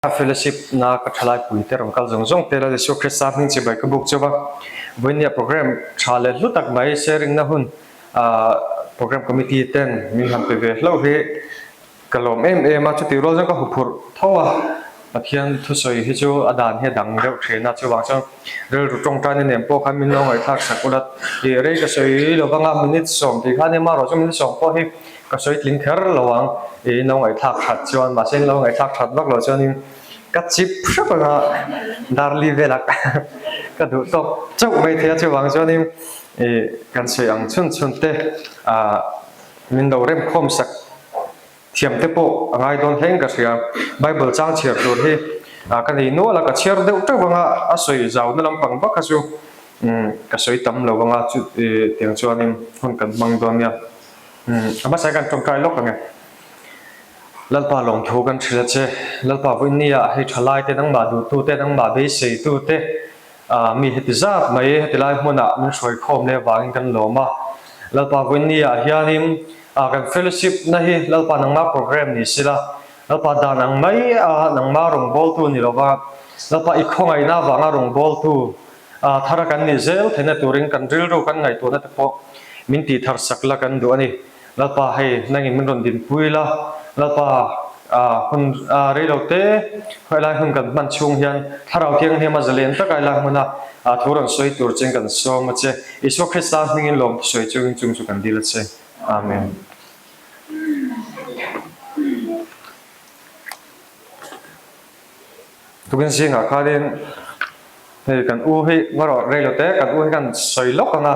Fellowship na ka thalai pui te rawn kal zawng zawng te Lal Isua Krista hming chibai ka buk chauh a, vawinia program tha leh hlu tak mai sharing na hun ah program committee ten min han pe ve hlauh hi ka lawm em em a, chutih rual chuan ka huphurh tho a, Pathian thusawi hi chu a dan hi a dang deuh thin a, chuvang chuan rilru tawngtaina nen pawh khan min lo ngaihthlak sak ula tih rei ka sawi lo vang a, minute sawm tih khan emarawh chu minute sawm pawh hi Ka sawi tling kher lo ang, i lo ngaihthlak that chuan, mahse in lo ngaihthlak that vak loh chuanin ka chip hrep anga darli velah ka duh tawk chauh mai thei a, chuvang chuanin i kan sawi ang chhun chhun te ah min lo rem khawm sak thiam te pawh a ngai dawn hle in ka hria. Bible chang chhiar tur hi ka nei nual a, ka chhiar deuh teuh anga a sawi zauna lampang vak kha chu ka sawi tam lo anga chu tiang chuanin hun kan hmang dawn nia. A hmasa kan tawngtai lawk ang e. Lalpa lawmthu kan hrilh a che. Lalpa vawinia hei thalai te nangmah duhtu te nangmah beiseitu te mi heti zat mai heti lai hmunah min hruai khawm leh avangin kan lawm a. Lalpa vawinia hianin kan fellowship na hi Lalpa nangmah program ni sila Lalpa dan ang mai a nangmah rawngbawltu ni lova Lalpa i khawngaihna avanga rawngbawltu Thar a kan nih zel theihna turin kan rilru kan ngaihtuahna te pawh min tih thar sak la kan duh a ni. Lalpa hei nangin min rawn dinpui la, Lalpa hun rei lo te helai hun kan hman chhung hian Thlarau Thianghlim a zalen taka helai hmuna thu rawn sawi tur chin kan sawm a che. Isua Krista hmingin lawm thusawi chungin chung chu kan dil a che. Amen. Tukin zingah khanin hei kan u hi ngarawh rei lo te kan u hi kan sawi lawk ang a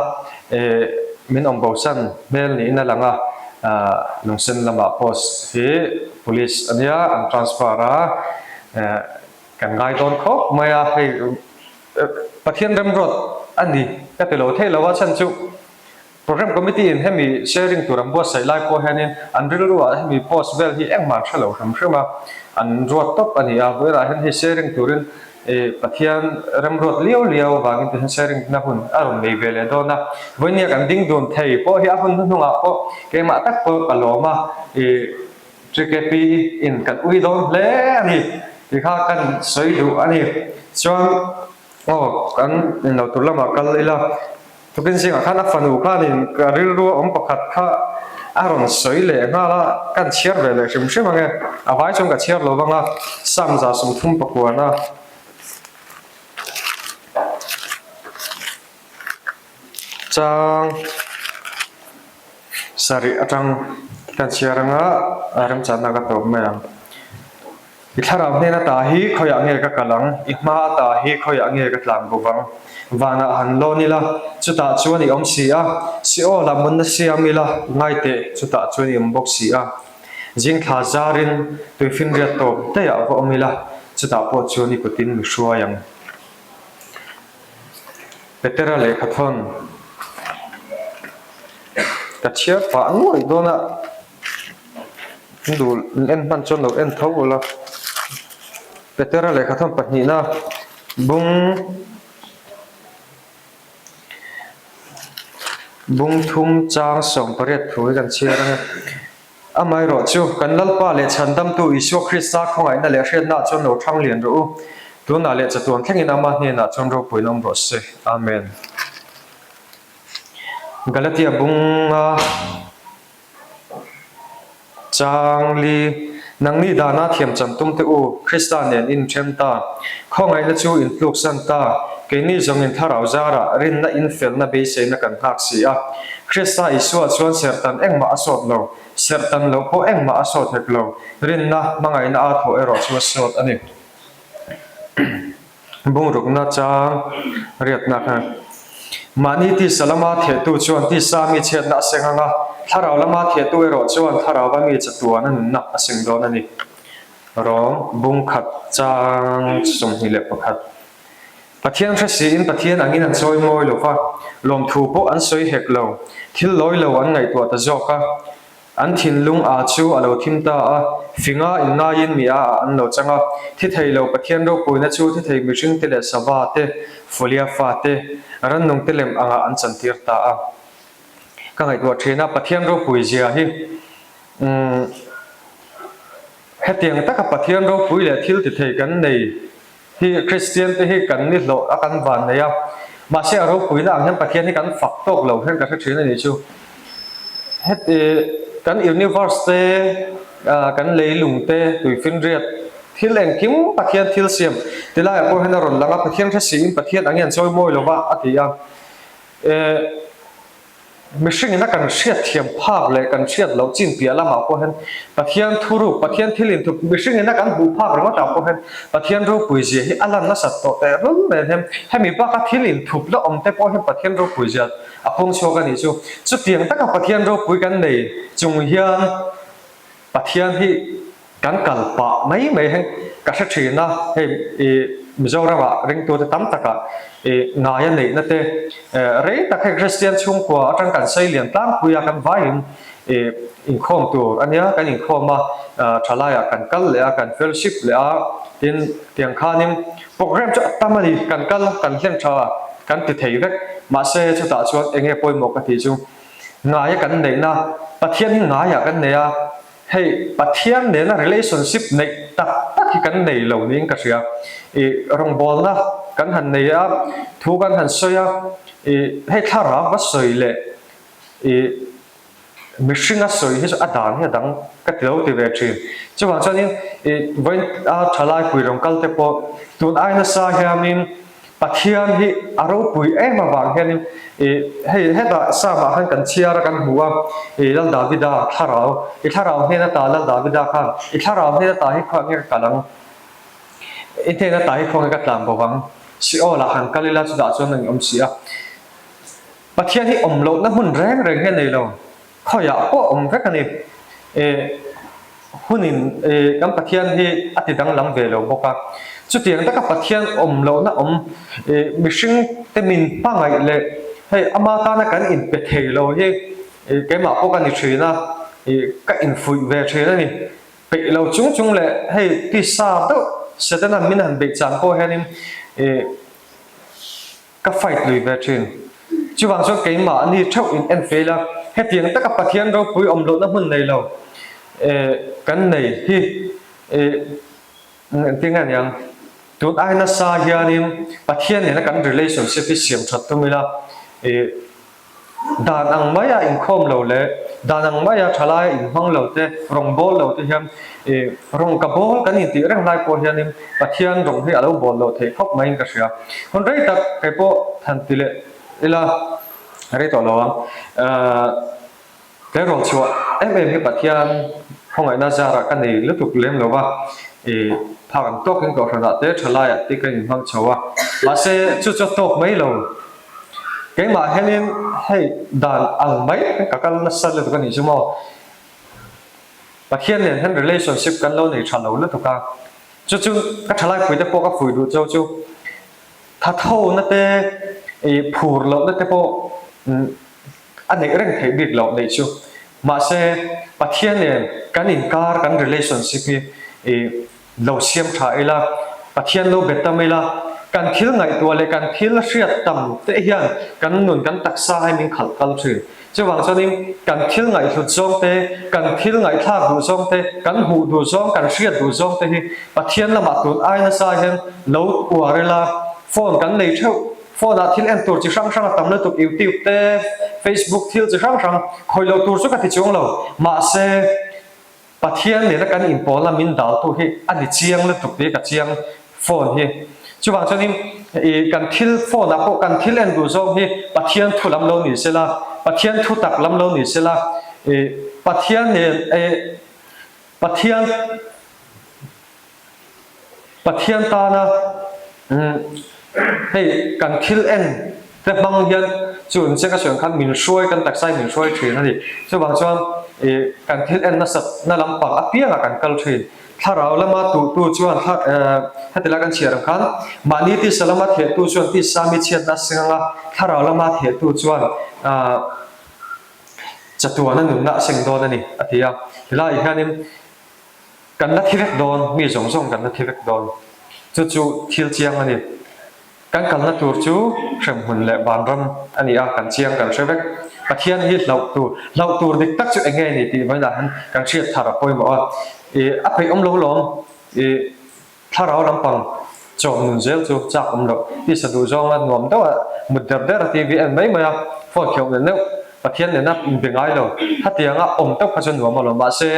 eh min awm bosan hmel niin a lang a ah lungsen lamah post hi police ania an transfer a eh kan ngai dawn khawp mai a hei Pathian remruat a ni ka ti lo theih lo a chhan chu Program Committee in hemi sharing tur an buatsaih lai pawh hianin an rilru ah hemi post vel hi engmah an hre lo hrim hrim a, an ruat tawp a ni a, vawilah hian hei sharing turin ih Pathian remruat liau liau avangin tihian sharing na hun a rawn nei ve leh dawn a, vawinia kan ding dun thei pawh hi a hun hnuhnungah pawh keimah tak pawh ka lawm a, ih TKP in kan ui dawn hle a ni tih kha kan sawi duh a ni. Chuan aw kan inlo tur lamah kal ila. Tukin zingah khan a fanu khanin ka rilru a awm pakhat kha a rawn sawi leh nghal a, kan chhiar ve leh hrim hrim ang e. A vai chuan ka chhiar lo vang a, Psalm 39 a. Chang sarih atang kan chhiar ang a, remchanna ka tawp mai ang. I thlarau hnen ata hi khawiah nge ka kal ang? I hma ata hi khawiah nge ka tlan bawk ang? Vanah han lawn ila, chutah chuan i awm si a. Seol ah munna siam ila, ngai teh, chutah chuan i awm bawk si a. Zing thla zarin tuifinriat tawp daihah va awm ila, chutah pawh chuan i kutin mi hruai ang. Petera lehkhathawn ka chhiar pah nuaih dawn a. Duh en hman chuan lo en tho ula Petera lehkha thawn pahnihna bung bung thum chang 18 thu hi kan chhiar ang e. Amaherawh chu kan Lalpa leh Chhandamtu Isua Krista khawngaihna leh hriatnaah chuan lo thang lian rawh u. Tunah leh chatuan thlengin Ama hnenah chuan ropuiin awm rawh se. Amen. Galatia bunga. Changli, Nangni dana thiam chan tum teh u, Krista nen in then ta. Khawngaihna chu in tluksan ta, keini zawngin thlarau zarah rinna in felna beiseina kan nghak si a. Krista Isua chuan serhtan engmah a sawt lo, serhtan loh pawh engmah a sawt hek lo, rinna hmangaihna a thawh erawh chu a sawt a ni. Bungrukna chang riatna kha. Mahni tisa lama thehtu chuan tisa mi chhiatna a seng ang a, thlarau lama thehtu erawh chuan thlarauva mi chatuan a nunna a seng dawn a ni. Rawng bung khat chang 21. Pathian hre siin Pathian angin an chawi mawi lo va, lawmthu pawh an sawi hek lo, thil lawi lo an ngaihtuah ta zawk a. An thinlung a chu a lo thim ta a, finga inngaiin mi a ah an lo chang a. Thi thei lo Pathian ropuina chu thi thei mihring te leh sava te, Folia fa te, rannung te lem angah an chantir ta a. Ka ngaihtuah thin a, Pathian ropui zia hi umm. Hetiang taka Pathian ropui leh thil tithei kan nei hi Kristian te hi kan ni hlawh a kan van nei a, mahse a ropuina ang hian Pathian hi kan fak tawk lo hian ka hre thin a nih chu. Heti kan universe te, kan leilung te, tuifinriat thil engkim Pathian thil siam ti laiah pawh hian a rawn lang a, Pathian hre siin Pathian ang hian chawi mawi lo va a ti a. Mihringin a kan hriatthiam phak leh kan hriat loh chin piah lamah pawh hian Pathian thuruk, Pathian thil inthup, mihringin a kan hmuh phak ringawtah pawh hian Pathian ropui zia hi a lan nasat tawh tehlul mai hian hemi baka thil inthup la awm te pawh hian Pathian ropui zia a pawng chhuak a nih chu. Chutiang taka Pathian ropui kan nei chung hian Pathian hi kan kal pah mai mai heng ka hre thin a, hei i Mizoramah ringtute tam takah i ngaia neihna te rei tak hei Kristian chhungkua atang kan sei lian tlangpui a, kan vaiin i inkhawm tur a nia, kan inkhawm a, thalaiah kan kal leh a, kan fellowship leh a, tin tiang khanin program chu a tam a ni, kan kal kan hlen tha kan ti thei vek, mahse chutah chuan eng nge pawimawh ka tih chu ngaia kan neihna Pathian hi ngaiah kan nei a, Hei Pathian nena relationship neih tak tak hi kan nei lo niin ka hria. I rawngbawlna kan han nei a, thu kan han sawi a, i hei thlarau va sawi leh i mihringa sawi hi chu a dan hi a dang ka ti lo ti ve thin. Chuvang chuanin i vawiin a thalai pui rawn kal te pawh tun ai nasa hianin Pathian hi a ropui em avang hianin i hei hetah Psalm-ah khan kan chhiar a kan hmu a, i Lal Davida thlarau, i thlarau hnen ata Lal Davida khan i thlarau hnen ata hi khuah nge ka kal ang, i hnen ata hi khuah nge ka tlan bo vang, Seol-ah han kal ila chutah chuan an awm si a. Pathian hi awm lohna hmun reng reng hi a nei lo. Khawiah pawh awm vek a ni. E hunin e kan Pathian hi a ti danglam ve lo bawk a. Chutiang taka Pathian awm lohna awm e mihring te min hmangaih leh hei ama tana kan inpe thei lo hi e keimah pawh ka ni thin a, e ka infuih ve thin a ni. Peih lo chung chung leh hei tisa deuh Setana min han beih chang pawh hianin e Ka fight lui ve thin. Chuvang chuan keimahni theuh in en fail a, hetiang taka Pathian ropui awm lohna hmun nei lo kan nei hi engtin nge niang, tun ai nasa hianin Pathian nena kan relationship hi siam that tum ila, Dan ang maia inkhawm lo leh dan ang maia thalaia inhmang lo te, rawng bawl lo te hian ih rawng ka bawl kan intih reng lai pawh hianin Pathian rawng hi a lo bawl loh theih khawp maiin ka hria. Hun rei tak kei pawh than ti leh ila rei tawh lo ang. Tleirawl chhuah em em hi Pathian khawngaihna zarah ka nei lutuk lem lo va, ih phak ang tawkin kohhranah te thalaiah te ka inhmang chho a, mahse chu chu a tawk mai lo. Keimah hianin hei dan ang mai ka kal nasa lutuk a nih chu maw? Pathian nen hian relationship kan lo nei tha lo lutuk a, chu chu ka thalai puite pawh ka fuih duh chau chu thathona te ih phur lohna te pawh a neih reng theih bik loh neih chu. Mahse Pathian nen kan inkar kan relationship hi ih Lo siam tha ila, Pathian lo be tam ila, kan thil ngaihtuah leh kan thil hriat tam te hian kan nun kan taksa hi min khalh kal thin. Chuvang chuanin kan thil ngaihhlut zawng te, kan thil ngaihthlak duh zawng te, kan hmuh duh zawng, kan hriat duh zawng te hi Pathian lamah tun ai nasa hian lo uar ila, phone kan nei theuh, phone ah thil en tur chi hrang hrang a tam lutuk, youtube te, facebook thil chi hrang hrang, khawih loh tur chu ka ti chuang lo, mahse, Pathian nena kan inpawlna min daltu hi a ni chiang lutuk tih ka chiang phone hi. Chuvang chuanin i kan thil phone ah pawh kan thil en duh zawng hi Pathian thu lam lo ni sela, Pathian thu tak lam lo ni sela, i Pathian nen i Pathian Pathian tana hei kan thil en te hmang hian chu an chek a sawi ang khan min hruai kan taksa hi min hruai thin a ni. Chuvang chuan ih kan thil en nasat na lampang apiangah kan kal thin. Thlarau lama tuhtu chuan thla heti lai kan chhiar ang khan mahni tisa lama thehtu chuan tisa mi chhiatna a seng ang a, thlarau lama thehtu chuan ah chatuana nunna a seng dawn a ni a ti a. Helaiah hianin Kan la thi vek dawn, mi zawng zawng kan la thi vek dawn. Chu chu thil chiang a ni. Kan kalna tur chu hremhmun leh vanram a ni a, kan chiang kan hre vek. Pathian hi hlauh tur, hlauh tur dik tak chu eng nge ni tih vawiinah hian kan hriat thar a pawimawh a. I a peih awm lo lawm. I thlarau lampang chawm nun zel chu chak awm loh. Tisa duh zawnga nuam deuh a mut der der a TV en mai mai a, phone kheuh neuh neuh, Pathian nena inbe ngai lo. Hetianga awm deuh kha chu nuam alawm. Mahse,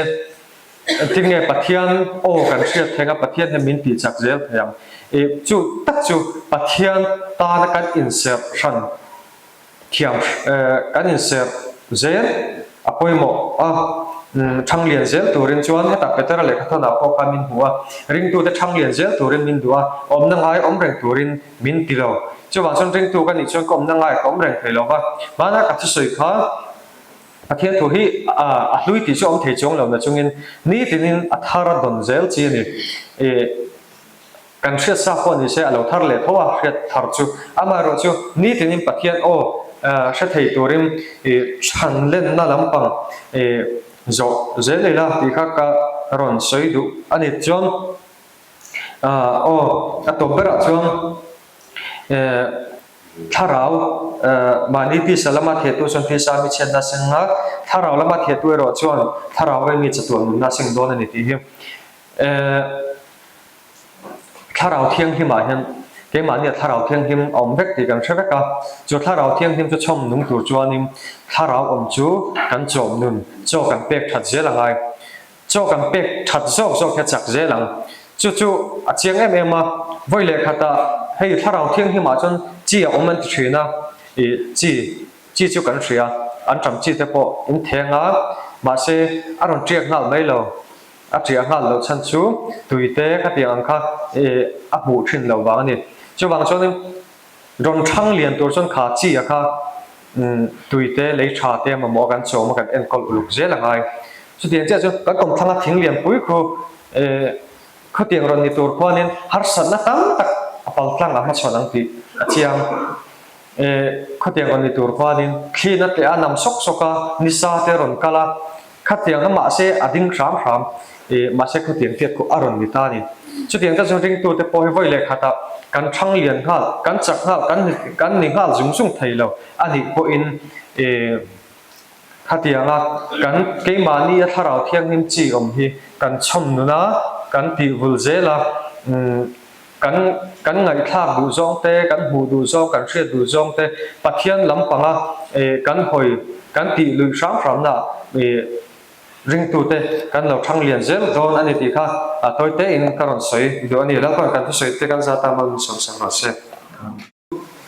engtin nge Pathian aw kan hriat theng a, Pathian hian min tih chak zel thei ang. I chu tak chu Pathian tana kan inserh hran. Thiam kan inserh zel a pawimawh a, thang lian zel turin chuan hetah Petera lehkha thawnah pawh khan min hmu a, ringtute thang lian zel turin min duh a, awmna ngai awm reng turin min ti lo. Chuvang chuan ringtu ka nih chuan ka awmna ngai ka awm reng thei lo va, hmana ka thusawi kha Pathian thu hi a hlui tih chu a awm thei chuang lo na chungin nitinin a thar a dawn zel chi a ni. Kan hriat sa pawh ni se a lo thar leh tho a, hriat thar chu. Amaherawh chu nitinin Pathian aw hre thei turin i chhan lenna lampang i zawh zel ila tih kha ka rawn sawi duh a ni. Chuan aw a tawp berah chuan thlarau mahni tisa lama thehtu chuan tisa mi chhiatna a seng a, thlarau lama thehtu erawh chuan thlarau eng mi chatuan nunna a seng dawn a ni tih hi. Thlarau Thianghlimah hian keimahnia Thlarau Thianghlim a awm vek tih kan hre vek a, chu Thlarau Thianghlim chu chhawm nung tur chuanin Thlarau awm chu kan chawm nun, chaw kan pek that zel a ngai. Chaw kan pek that zawk zawk hi a chak zel ang. Chu chu a chiang em em a, vawi leh khatah hei Thlarau Thianghlimah chuan chi a awm an ti thin a, ih chi, chi chu kan hria, an ṭam chi te pawh in theng a, mahse a rawn ṭiak nghal mai lo. A ṭiah nghal loh chhan chu tuite khatiang ang kha a hmuh ṭhin loh vang a ni. Chuvang chuanin rawn ṭhang lian tur chuan kha chi a kha tuite lei ṭha te mamawh a kan chawm a kan enkawl uluk zel a ngai. Chutiang chiah chu kan kawmthlang a thing lian pui khu khawtiang rawn ni tur khuanin harsatna tam tak a paltlang a hmachhawn ang tih a chiang. Khawtiang rawn ni tur khuanin thlin a tleh a nam sawk sawk a, nisa te a rawn kal a, Khatiang a mahse a ding hram hram i mahse khutiang tiat khu a rawn ni ta a ni. Chutiang te chu ringtute pawh hi vawi leh khatah kan thang lian nghal, kan chak nghal, kan kan ni nghal zung zung thei lo a nih pawhin i khatianga kan keimahni a thlarau thianghlim chi awm hi kan chhawm nun a, kan tih vul zel a, umm Kan kan ngaihthlak duh zawng te, kan hmuh duh zawng, kan hriat duh zawng te Pathian lampanga kan hawi, kan tih luih hram hramna ringtute kan lo thang lian zel dawn a ni tih kha tawi tein ka rawn sawi duh a ni. Lalpan kan thusawi te kan zat a, mal min sawmsak rawh se.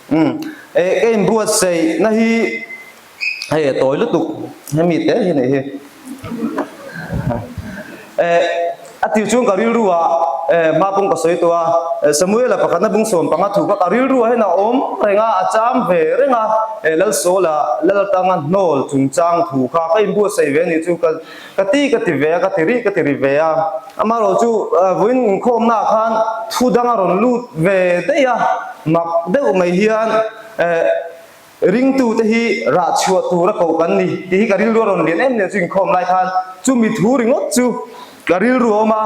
Umm e ka inbuatsaih na hi hei a tawi lutuk hemi te hi nei hi e a tir chuan ka rilru ah e hma pawng ka sawi tawh a Samuel-a pakhatna bung sawm panga thu kha ka rilru ah hian a awm reng a a cham ve reng a e Lalsawla Laltanga hnawl chungchang thu kha ka inbuatsaih ve a nih chu ka Ka ti ka ti ve a, ka ti rih ka ti ri ve a. Amaherawh chu vawiin inkhawmna ah khan thu dang a rawn lut ve daih a, mak deuh mai hian ringtute hi rah chhuah tur a koh kan ni tih hi ka rilru a rawn lian em em chu inkhawm lai khan chumi thu ringawt chu ka rilru a awm a,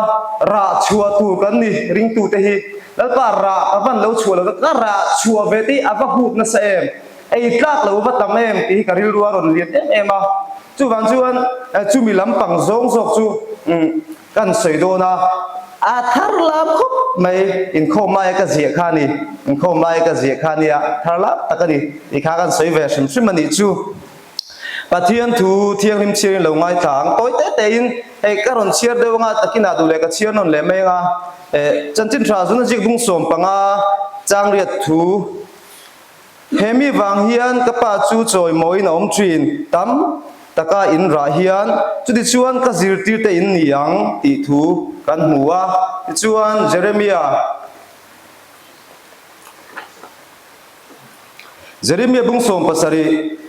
rah chhuah tur kan ni ringtute hi Lalpa rah ka van lo chhuah lo ka rah chhuah ve te hi a va hut nasa em, ei tlak lo va tam em tih hi ka rilru a rawn lian em em a. Chuvang chuan chumi lampang zawng zawk chu kan sawi dawn a, a thar lam khawp mai inkhawm laia ka ziah kha a ni, inkhawm laia ka ziah kha a nia, thar lam tak a ni tih kha kan sawi ve hrim hrim a nih chu. Pathian thu thianghlim chhiarin lo ngaithla ang tawi te tein hei ka rawn chhiar deuh anga takinah duh leh ka chhiar nawn leh mai anga chanchin tha zuna zik bung 15 changriat thu He mi vang hian ka pa chu chawimawiin a awm thin, tam taka in rah hian chutichuan ka zirtirte in ni ang tih thu kan hmu a. Tichuan Jeremia Jeremia bung 17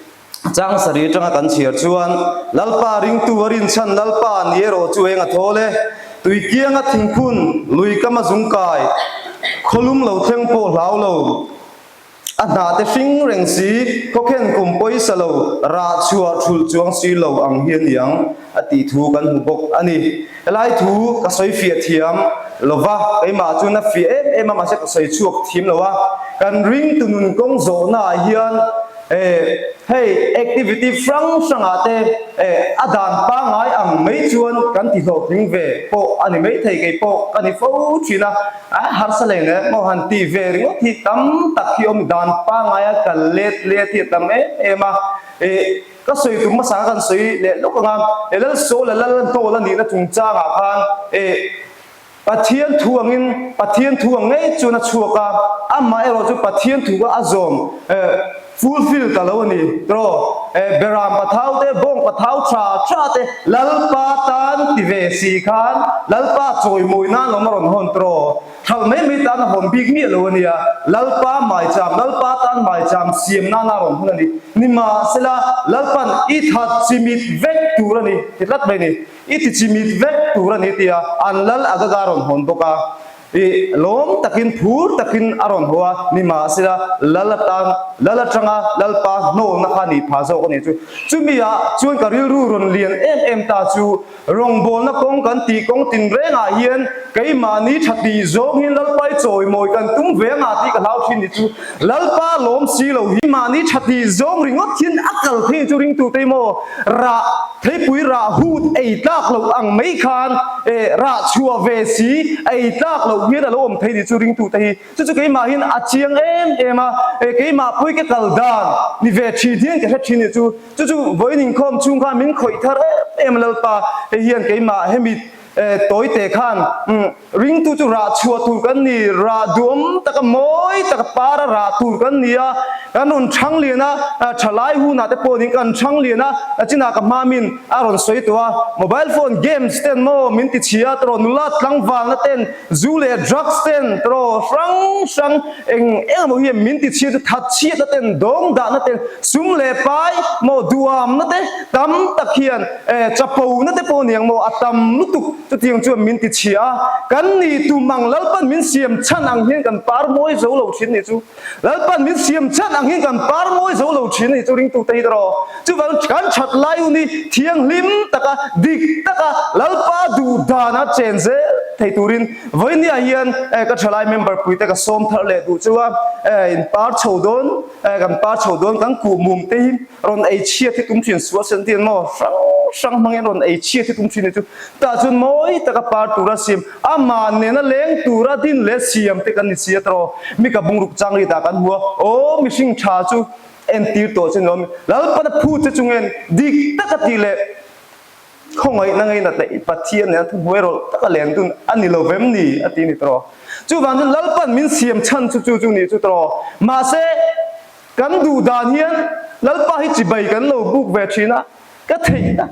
chang sarih atanga kan chhiar chuan, Lalpa ringtu a rinchhan Lalpa ni erawh chu eng a thawl e, tui kianga thingphun, lui kama zungkai, khawlum lo thleng pawh hlau lo, A hna te hring reng si, khawkhen kum pawisa lo, rah chhuah thulh chuang si lo ang hi a ni ang, a tih thu kan hmu bawk a ni. Helai thu ka sawi fiah thiam lo va, keimah chuan a fiah em em a, mahse ka sawi chhuak thiam lo a. Kan ringtu nun kawng zawhnaah hian eh. Hei activity hrang hrangah te eh a dan pangngai ang mai chuan kan ti hlawhtling ve pawh a ni maithei kei pawh ka ni fo thin a, a harsa leh leh maw han tih ve ringawt hi tam tak hi awm dan pangngaia kal let let hi a tam em em a, eh ka sawi tum hmasa kha kan sawi leh lawk ang a, eh Lalsawl leh Lalhnawl a nihna chungchangah khan eh Pathian thu angin Pathian thu ang ngei chuan a chhuak a, amah erawh chu Pathian thu kha a zawm, fulfill ta lo a ni. Tiraw? Beram pathau te, bawng pathau tha tha te Lalpa tan ti ve si khan Lalpa chawimawi nan lawm a rawn hawn tiraw? Thalh mai mai tan a hawn bik miah lo a nia. Lalpa maicham, Lalpa tan maicham siam nana a rawn hawn a ni. Nimahsela, Lalpan i that chimit vek tur a ni ti tlat mai a ni. I ti chimit vek tur a ni tia an lal Agaga rawn hawn bawk a, i lawm takin phur takin a rawn haw a, nimahsela lal atan lal atanga lalpa hnawlna kha nih phah zawk a ni chu. Chumi ah chuan ka rilru rawn lian em em ta chu rawngbawlna kawng kan tih kawng tinrengah hian keimahni tha tih zawng hian Lalpa i chawimawi kan tum ve anga tih ka hlau thin ni chu. Lalpa lawm si lo hi mahni tha tih zawng ringawt hian a kal thei chu ringtute maw rah theipui rah hut ei tlak loh ang mai khan eh rah chhuah ve si ei tlak loh hian a lo awm thei ni chu ringtute hi chu chu keimah hian a chiang em em a eh keimah pui ka kal dan ni ve thin hian ka hre thin ni chu chu chu vawiin inkhawm chhung khan min khawih thar em em a Lalpa hei hian keimah hemi eh tawite khan umm Ringtu chu rah chhuah tur kan ni, rah duhawm taka mawi taka para rah tur kan ni a, kan rawn chhang lian a, thalai hunah te pawh niin kan chhang lian a, chinah ka hma min a rawn sawi tawh a, mobile phone games ten maw min ti chhia tawh nula tlangvalna ten zu leh drugs ten tawh hrang hrang eng eng emaw hian min ti chhia chu that chhiatna ten dawng dahna ten sum leh pai maw duhamna te tam tak hian chapo na te pawh niang maw a tam lutuk. Chutiang chuan min ti chhia a, kan nih tum ang Lalpan min siam chhan ang hian kan par mawi zo lo thin nih chu. Lalpan min siam chhan ang hian kan par mawi zo lo thin nih chu ringtute hi tawh. Chuvang kan that lai hun hi thianghlim taka, dik taka Lalpa duh dana chen zel thei turin vawinia hian ka thalai member puite ka sawm thar leh duh chu a, in par chho dawn, kan par chho dawn kan kuh mum te hi rawn ei chhiat hi tum thin sual sen tin maw hrang hrang hmangin rawn ei chhiat hi tum thin nih chu. Tah chuan mawi taka par tura siam, amah nena leng tura din leh siam te kan ni si a tawh. Mi ka bungruk chang ri tah kan hmu a, aw mihring tha chu entir tawh che ni awm. Lalpana phut che chungin dik taka tih leh khawngaihna ngeinat leh i Pathian nena thuhnuai rawlh taka len dun a ni lo vem ni a ti ni tawh. Chuvang chuan Lalpan min siam chhan chu chu chu ni chu tawh. Mahse kan duh dan hian Lalpa hi chibai kan lo buk ve thin a, ka theihna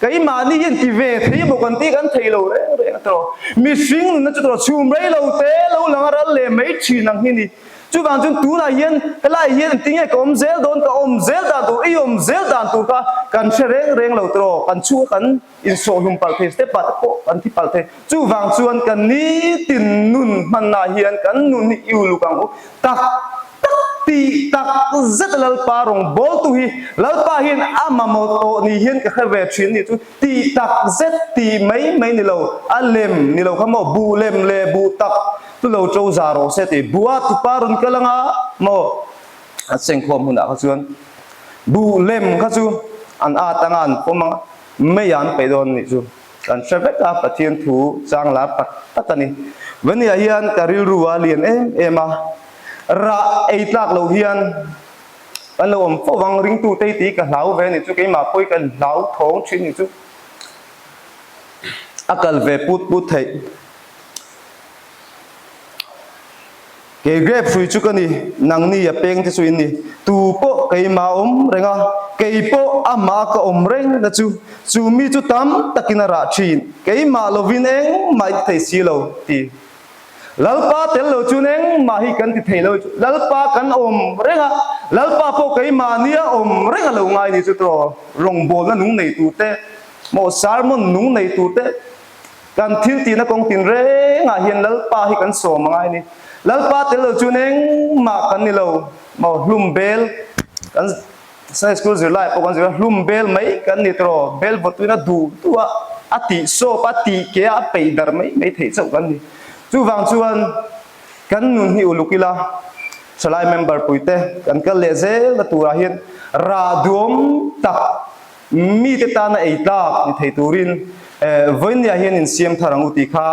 Keimahni hian ti ve thei emaw kan tih kan thei lo reng reng a tawh. Mihring nunna chu tawh chhum rei lo te lo lang a ral leh mai thin ang hi ni. Chuvang chuan tunah hian helai hian engtin nge ka awm zel dawn, ka awm zel dan tur, i awm zel dan tur kha kan hre reng reng lo tawh. Kan chhunga kan insawhhlum palh thei, step ah te pawh kan thi palh thei. Chuvang chuan kan nitin nun hmannaah hian kan nun hi i uluk ang u. Tak tak tih tak zet a Lalpa rawngbawltu hi Lalpa hian a mamawh tawh ni hian ka hre ve thin ni chu tih tak zet tih mai mai ni lo a lem ni lo kha maw buh lem leh buh tak chu lo to za rawh se tih buh a tupa rawn kal anga maw a chengkhawm hunah kha chuan buh lem kha chu an at anga an pawm anga mei ah an peih dawn nih chu. Kan hre vek a, Pathian thu chang lar tak tak a ni. Vania hian ka rilru a lian em em a, rah ei tlak loh hian kan lo awm fo vang, ringtu te tih ka hlau ve a ni chu, keimah pawh hi ka hlau thawng thin ni chu a kal ve put put theih. Kei grape hrui chu ka ni, nangni a peng te chu in ni. Tu pawh keimah a awm reng a, kei pawh amah ka awm reng na chu, chu mi chu tam takin a rah thin, keimah lovin engmah i ti thei si lo, ti. Lalpa tel lo chuan engmah hi kan ti thei lo chu, Lalpa kan awm reng a, Lalpa pawh keimahni a awm reng a lo ngai ni chu tawh, rawngbawlna nung nei turte, maw sermon nung nei turte, Kan thil tihna kawng tin rengah hian Lalpa hi kan sawm a ngai a ni. Lalpa tel lo chuan engmah kan ni lo maw? Hlum bel kan Sunday school zirlai pawh kan zir a, hlum bel mai kan ni tawh, bel vawtuin a duh duh a, a tih sawp a, tih ke a, a peih dar mai mai theih chauh kan ni. Chuvang chuan kan nun hi uluk ila. Thalai member puite kan kal leh zel na turah hian rah duam tak mite tana ei tlak ni thei turin vawinia hian insiam thar ang u tih kha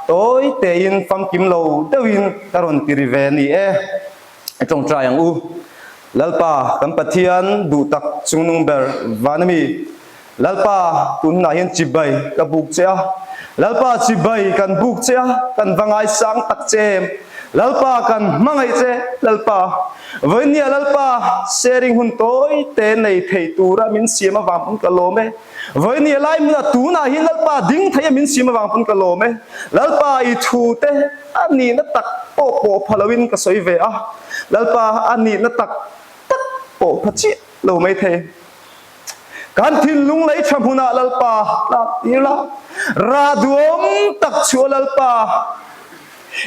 tawi tein famkim lo deuhin ka rawn ti ri ve a ni e. I tawngtai ang u. Lalpa kan Pathian duh tak chungnung ber van a mi. Lalpa tun hunah hian chibai ka buk che a, Lalpa chibai kan buk che a, kan va ngaisang tak che em? Lalpa kan hmangaih che, Lalpa vawinia Lalpa sharing hun tawi te nei thei tura min siam avang pawn ka lawm e. Vawinia lai hmunah tunah hian Lalpa ding thei a min siam avang pawn ka lawm e. Lalpa i thu te a nihna tak pawh pawh pha loin ka sawi ve a, Lalpa a nihna tak tak pawh pha chiah lo mai thei. Kan thinlung lei tha hmunah Lalpa tlak tir la, rah duam tak chu a Lalpa.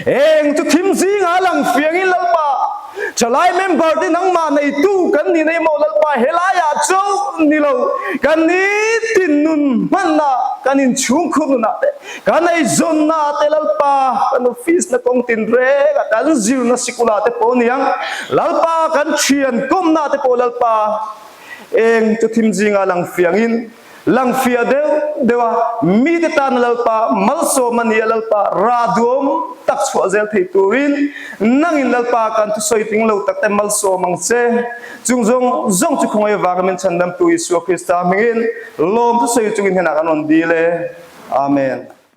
Eng chu thim zingah lang fiangin Lalpa, thalai member te nangmah neitu kan ni nei maw Lalpa, helaiah chauh ni lo, kan nitin nun hmanna, kan inchhungkhur nunah te, kan eizawnna te Lalpa, kan office na kawng tin reng a kan zirna sikula te pawh niang, Lalpa kan thian kawmna te pawh Lalpa, Eng chu thim zingah lang fiangin, lang fiah deuh deuh a, mite tana Lalpa malsawm a ni a, Lalpa rah duam tak chhuah zel thei turin nangin Lalpa kan thusawi tling lo takte malsawm ang che. Chung zawng zawng chu khawngaih avanga min chhandamtu Isua Krista hmingin lawm thusawi chungin hnenah kan rawn dil e. Amen.